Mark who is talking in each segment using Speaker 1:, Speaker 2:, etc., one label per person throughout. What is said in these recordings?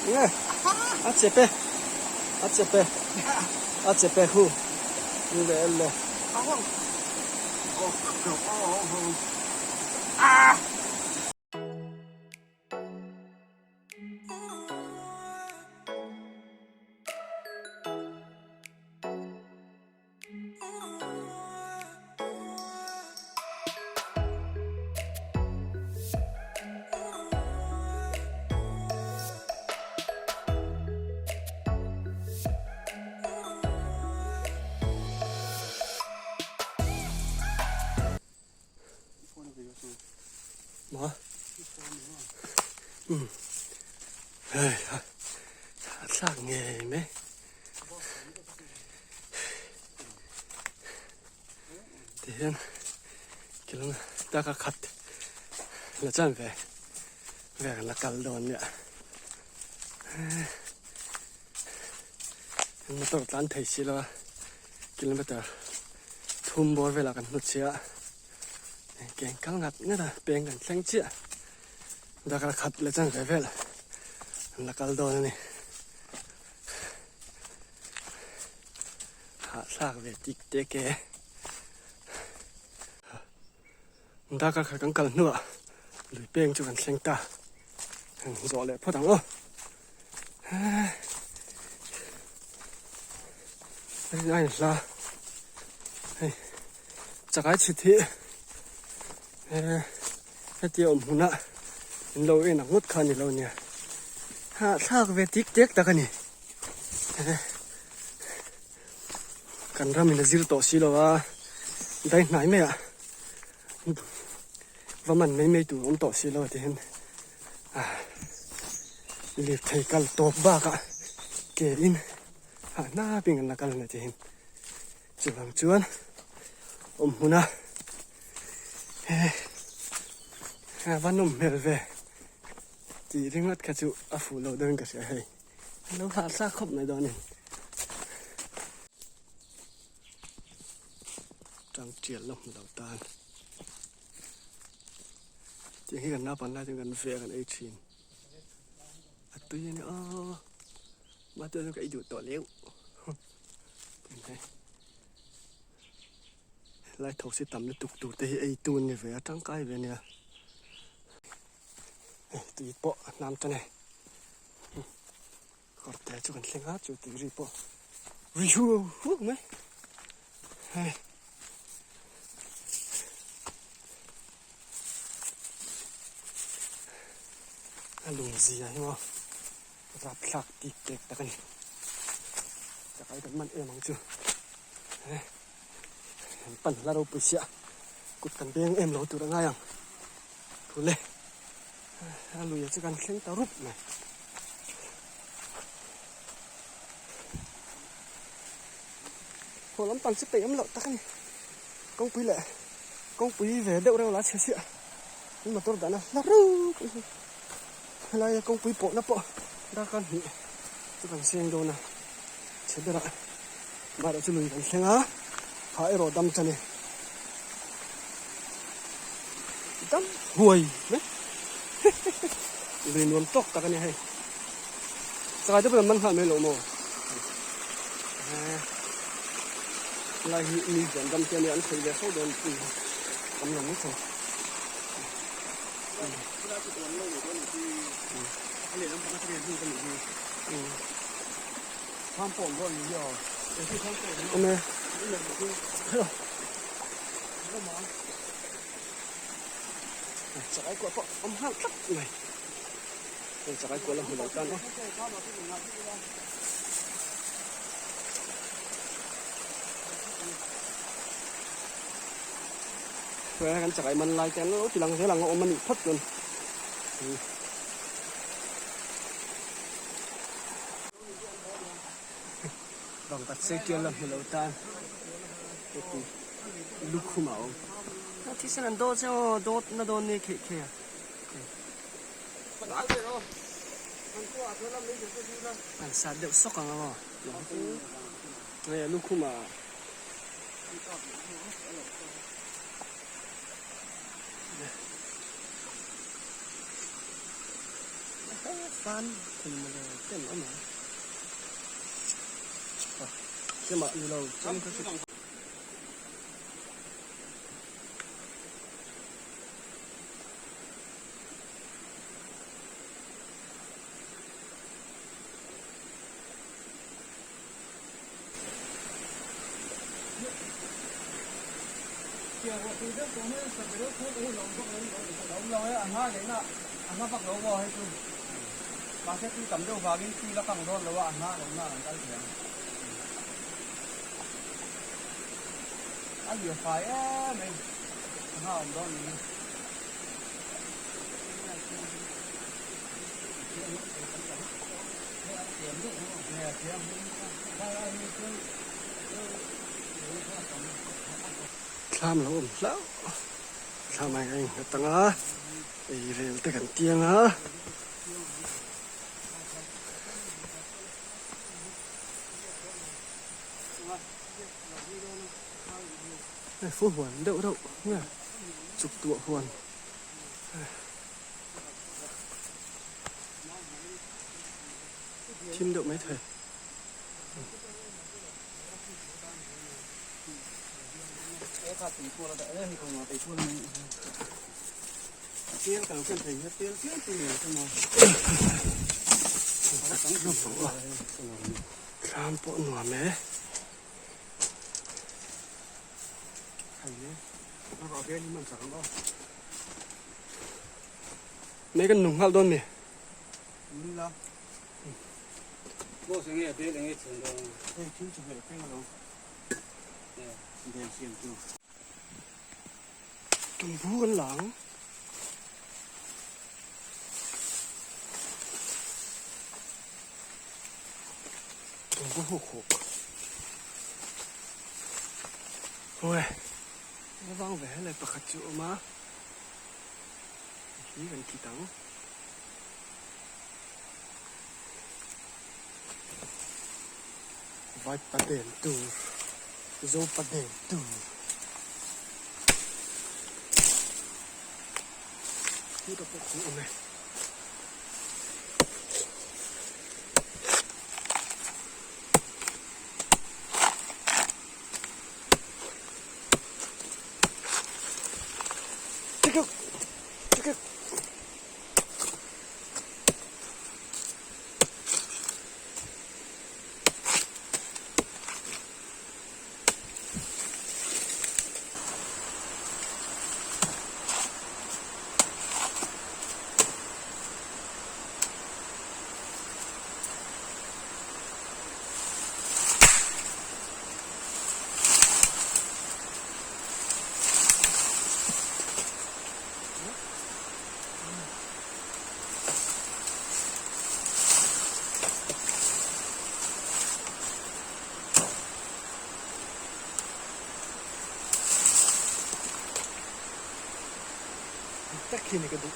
Speaker 1: Nge a chep e a chep e a chep e hu le le. Maw umm hei ha thlak ngei mai. Tihian kilometer ka khat la chuan ve ve kan la kal dawn nia motor tlan thei si lo a kilometer thum bawr velah kan hnutchhiah a ke an kal ngat ngat a peng kan thleng chiah darkar khat leh chanve vel an la kal dawn a ni. Hahthlak ve tik tek e. Darkar khat kan kal hnuah lui peng chu kan thleng ta. Zawh leh phawt ang aw. Hei a inhla hei chakai chhit hi hetia awm hmunah in lo en ang ngawt kha a ni lo nia. Hahthlak ve tik tek tak a ni. Kan ram in a zir tawh si lo a, dai hnai mai ah va man mai mai tur awm tawh si lo a ti hian lirthei kal tawp bakah ke in hah hnap in kan la kal a ni ti hian chuvang chuan awm hmun a he va nawm hmel ve tih ringawt kha chu a fuh loh deuhin ka hria hei. An lo hahthlak khawp mai dawn in. Tang tial la hmu lo tan. Tiang hi kan naupang lai chuan kan ve a kan ei thin. A tui a ni aw. Mahse chuan ka ei duh tawh leu. Helai tho si tam lutuk tur te hi ei tu an ni ve a tangkai ve a nia. Tui pawh a hnam tan e. Kawr te chu kan thleng a chu tui ri pawh ri hu hu mai hei a lung zia hi maw rapthlak tik tek tak a ni chakai kan man em ang chu an pan hla ropui sia kut kan beng em lo tur a ngai ang thule. A lui chu kan thleng ta rup mai. Haw lampang chu peih awm loh tak a ni. Kawngpui leh kawngpui ve deuh reuh la chhe chiah. In motor dahna hla ruk a ni. Helaia kawngpui pawhna pawh darkar hnih chu kan seng dawn a. Chhe berah mahrawh chu lui kan thleng a, ha erawh dam tan e. Dam huai mai lui nuam tawk tak a ni hei. Chakai te pawh an man nghal mai lo maw? Helai hi mi lian dam te a nia an khawih ve fo dawn tih tam lo mai thei. Awm e. Chakai kuah pawh awm nghal tlat mai. Hei chakai kuah la hmu lo tan aw. Hei kan chakai man lai te an lo ti lang zel ang a awm a nih phawt chuan. Bangpat sei tial la hmu lo tan heti lukhum a awm. A thisen an dawt che aw dawt na dawn ni theih thei a. An sat deuh sawk ang aw. Hei a lukhum a. Fan thei mawle ten awm ang. Chemah ni lo chem kha chu. Thlam lo awm hlauh thlam ah hian a innghat ang a ei rel te kan tiang a. Hei fu huan deuh reuh nge chuk tuah huan. Thim deuh mai thei. Thlam pawh nuam e. Mai kan nung nghal dawn mi. Tumbu kan la ang. Tumbu huk huk. Oi, vang ve helai pakhat chu a awm a. Hi kan kit ang. Vai paden tur, zo paden tur. Heta pawh kan awm e. Tak hi ni ka duh.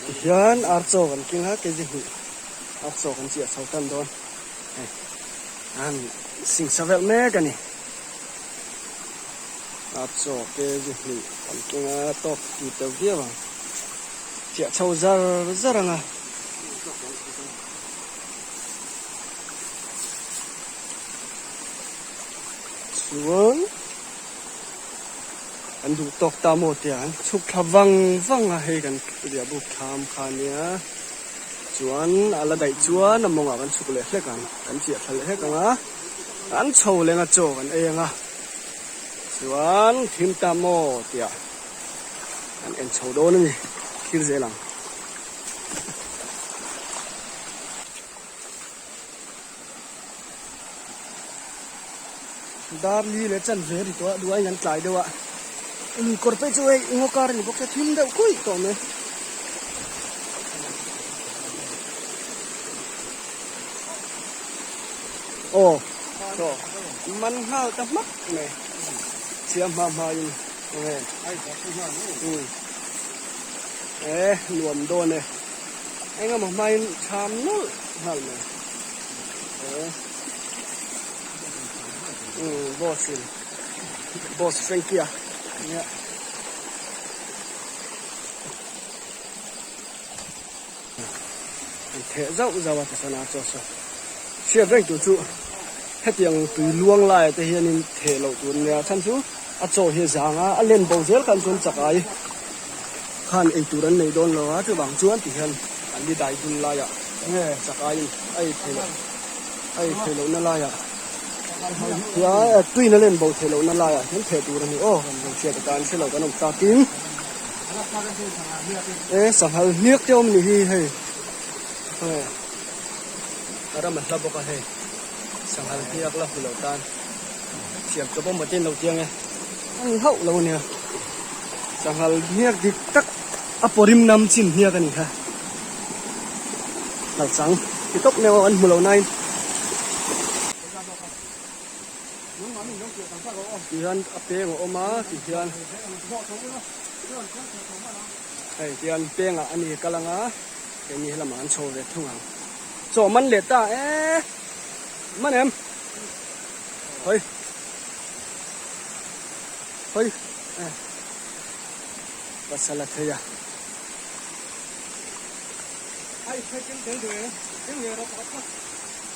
Speaker 1: Tihian ar chaw kan keng a kg hnih ar chaw kan chiah chho tan dawn hei an singsa velh mek a ni ar chaw kg hnih kan keng a tawk ti tel viau ang chiah chho zar zar ang a. Chuan an duh tawk ta maw tia an chhuk thla vang vang a hei kan riah buk thlam kha ania chuan a la daih chuan a mawngah kan chhuk leh hlek ang kan chiah thla leh hlek ang a an chho leng a chaw kan ei ang a chuan thim ta maw tia an en chho dawn a ni thlir zel ang. Dar li leh chan ve ri tawh a duh aiin an tlai deuh a lui kawr phei chu hei ngaw kar a ni bawk se thim deuh khuih tawh mai. Aw chaw man nghal ta hmak mai chhia hma hma in enge e nuam dawn e engemaw hmain tham nawlh nghal mai e. Umm boss in boss Frankie a nia. An theh zauh zauh a tichuan a chaw saw hriat reng tur chu hetiang tui luang laiah te hianin theh loh tur ania chhan chu a chaw hi a zang a a len bo zel khan chuan chak ai khan ei tur an nei dawn lo a chuvang chuan tihian an li dai dul laiah nge chak aiin a ei thei loh. A ei theih lohna laiah hian tuina len bo theih lohna laiah hian theh tur a ni aw kan lo hriat atan hre lo kan awm tlakin e sanghal hniak te awm a ni hi hei e a ram a hla bawk a hei sanghal hniak la hmu lo tan siam chawp awm matin lo tiang e a ni hauh lo a nia sanghal hniak dik tak a pawrim nam chin hniak a ni kha. Nalchang ti tawp neu an hmu lo nain ti hian a peng a awm a ti hian hei ti hian pengah a ni kal ang a keini helamah an chho ve thung ang chaw man leh ta e man em hawi hawi e pasal a thei a.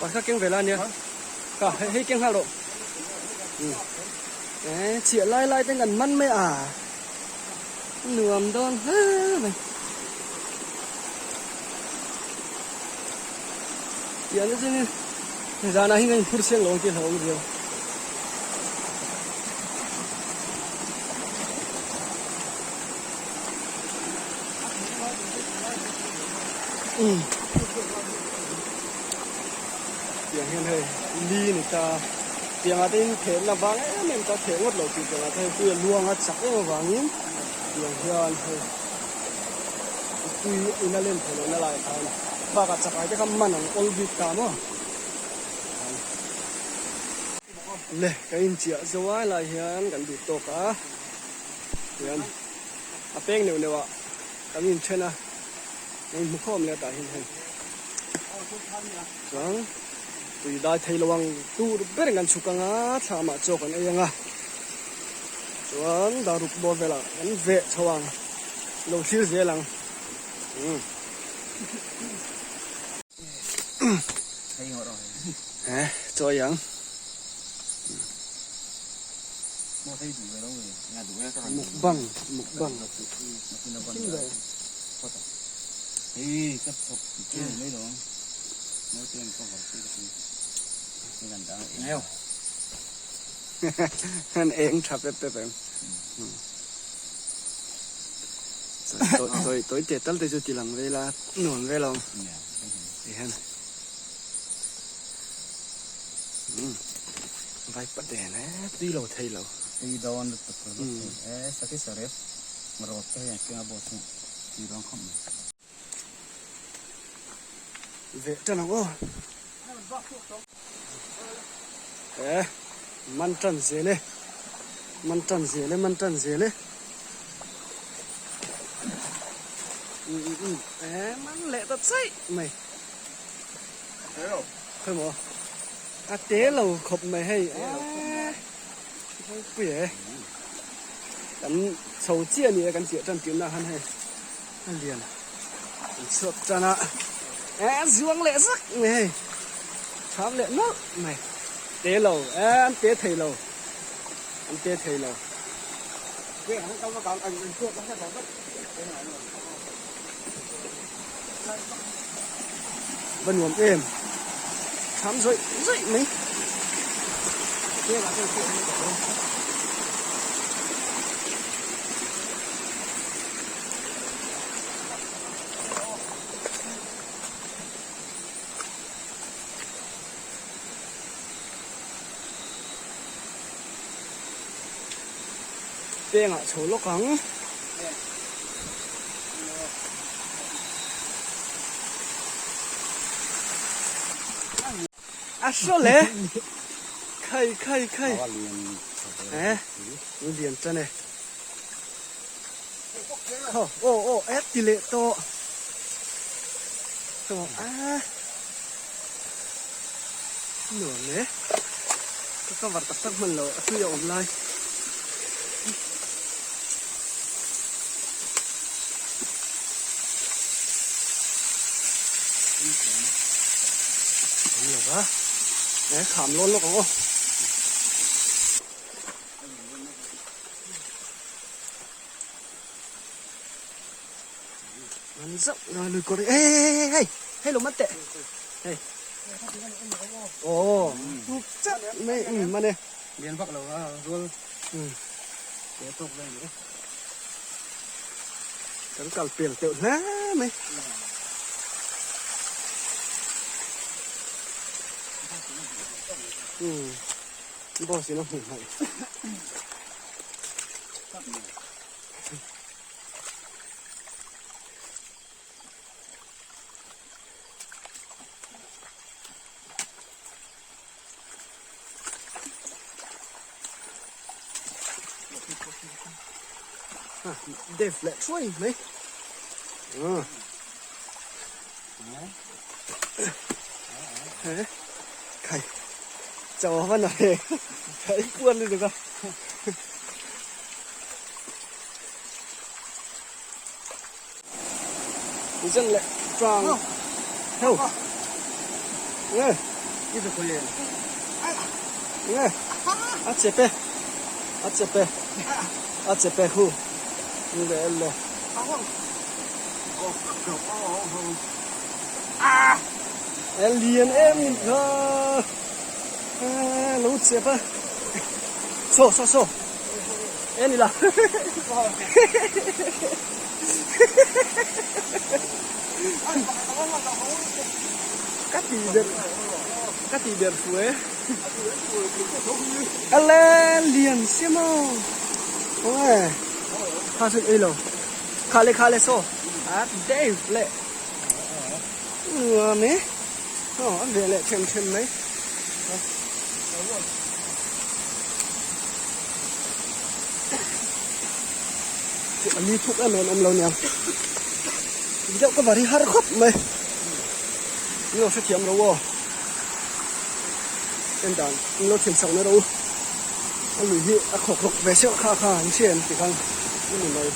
Speaker 1: Pakhat keng ve la ania ka hei keng nghal rawh e chhiah lai lai te kan man mai a nuam dawn hle mai tiang te chuan in zanah hian kan inphur chiang lo ang tih a hlauhawm riau. Tiang hian hei li ni ta tiangah te in thehna vang em em ta theh ngawt lo tih tiangah te hei tui a luang a chak em avangin tiang hian hei tui in a len theih lohna laiah khan bakah chakai te kha man an awl bik ta maw le ka inchiah zo a helai hian kan duh tawk a tian a peng neuh neuh ah kan inthen a kan inhmu khawm leh tah hian hei chuan tui dai thei lo ang tur ber in kan chhuk ang a thlamah chaw kan ei ang a chuan daruk bawr velah kan veh chho ang lo thlir zel ang umm eh chaw ei ang. Mukbang mukbang An eng tha pep pep em. Tawi tawi te tal te chu ti lang vel a nuam vel ang ti hian vai pat den e tui lo thei lo.
Speaker 2: Tui dawn lutuk e sakhi sarep rawt te hian keng a bawt hi tui dawn khawp mai.
Speaker 1: Ve tan ang aw. Eh, man tan zel e. Man tan zel e, man tan zel e. Eh, man leh ta chaih mai. Khawi maw? A te lo khawp mai hei. Eh, ropui e. Kan chho chiah a ni e, kan chiah tan tirna khan hei. A lian an chhuak tan a eh zuang leh zak mai hei chham leh nawlh mai te lo eh an te thei lo an te thei lo. Va nuam em chham zawih zawih mai. Pengah chho lawk ang. A hraw le. Khai khai khai. Eh, lian tan e. Khaw aw aw e ti leh tawh. Khaw a. Nuam e. Ka cover tak tak hman lo a tui a awm lai. Awm lo va. E kham lawn lawk ang aw. Man zauh na lui kawr hei hei hei hei hei lo man teh hei aw chat mai um man e
Speaker 2: lian vak lo a rual te tawk vel ni
Speaker 1: kan kal pel teuh hle mai um boss in a hmuh hnaih. Dev leh thuai mai. Khai chau va na he khai puan lutuk a. Dân leh trang heo nge nge a chep e a chep e a chep e khu le le e lian em ni kha lo chep a saw saw saw en ila ka ti ber ka ti ber fu e ale lian sia maw oi kha chuan ei lo kha le kha le saw a dave leh nuam e aw a ve leh them them mai. A ni thuk em em awm lo nia deuh ka var hi har khawp mai ni lo hrethiam ro aw en dan ni lo thiam sak mai ro a lui hi a khawk rawk ve seuh kha kha an hria em ti khan a ni mai.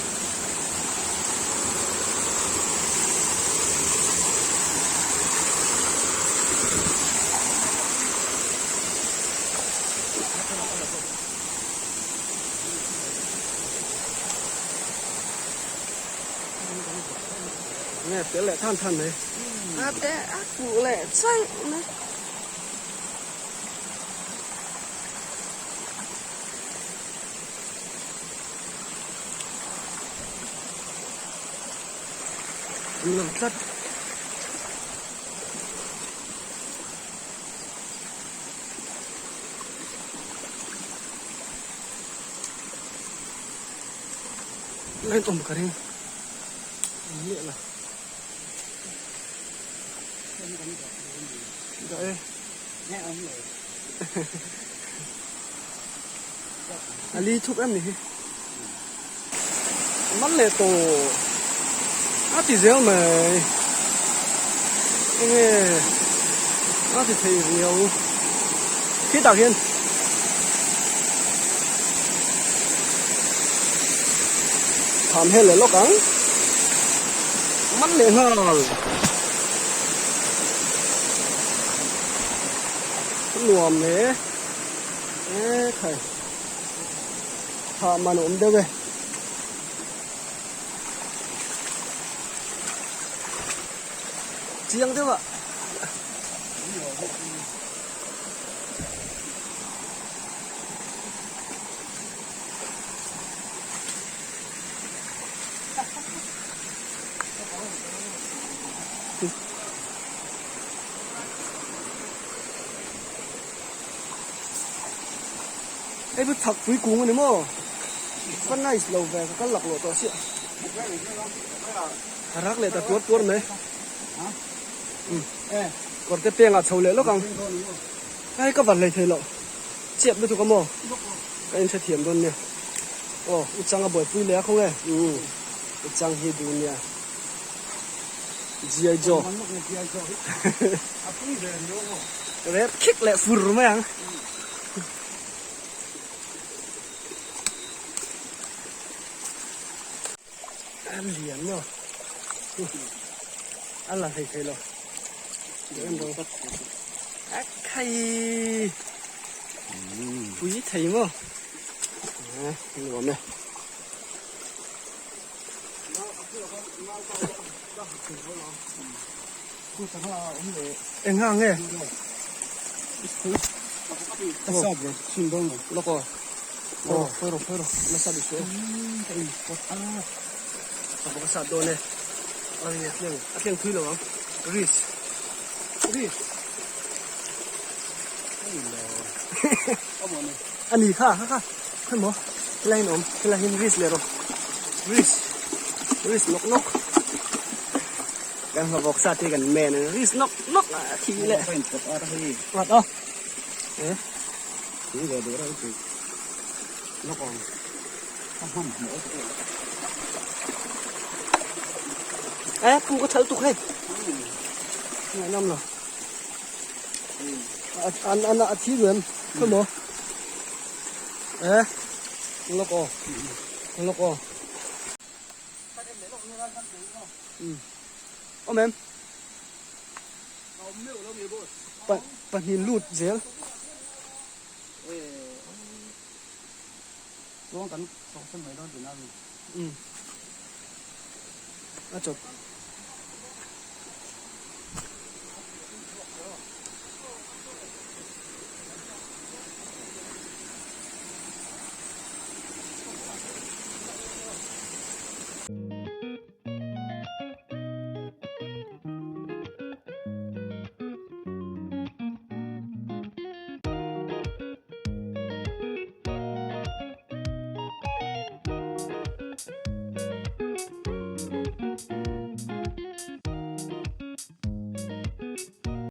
Speaker 1: Nge tel leh than than mai a te a kuh leh chaih mai. Pui lo tlat. Line awm ka ring. Awm miah lo. Dah e. A li thup em ni hi. Man leh tawh a ti zel mai enge a ti thei riau khitah khian tham hel leh lawk ang man leh nghal nuam hle e khai. Thah man a awm deuh e. Chiang deuh a. Hei chu thak pui kung a ni maw? Ka nice lo ve ka kal lak loh tawh chiah. A rak leh ta tuar tuar mai. Kawr te peng ah chho leh lawk ang. Hei ka van hlei thei loh. Chiap lutuk a maw? Ka in hrethiam dawn nia. Aw u chang a buaipui leh a khaw nge? U chang hi duh nia. G.I. Joe. Rep khik leh fur mai ang. A lian maw? A la hlei thei lo. A khai. Pui thei maw? Nuam e. Eng hang nge? Lawk aw. Aw, phawi rawh, phawi rawh. Nasa duh suh aw. Ka bawk a sat dawn e. Ai a thleng, a thleng thui lo ang. Risk. Risk. A ni kha, kha kha. Khawi maw? Helai in awm, helai hian risk leh rawh. Risk. Risk nawk nawk. Kan hlawhvawk sa te kan men a, risk nawk nawk a thi leh. Nghat aw. Eh. Nawk awm. Eh, pu ka thal tuk hei. Ngaihnawm lo. An an a thi duh em? Khawi maw? Eh, lawk aw. Lawk aw. Awm em? Pa pahnih lut zel. A chawp.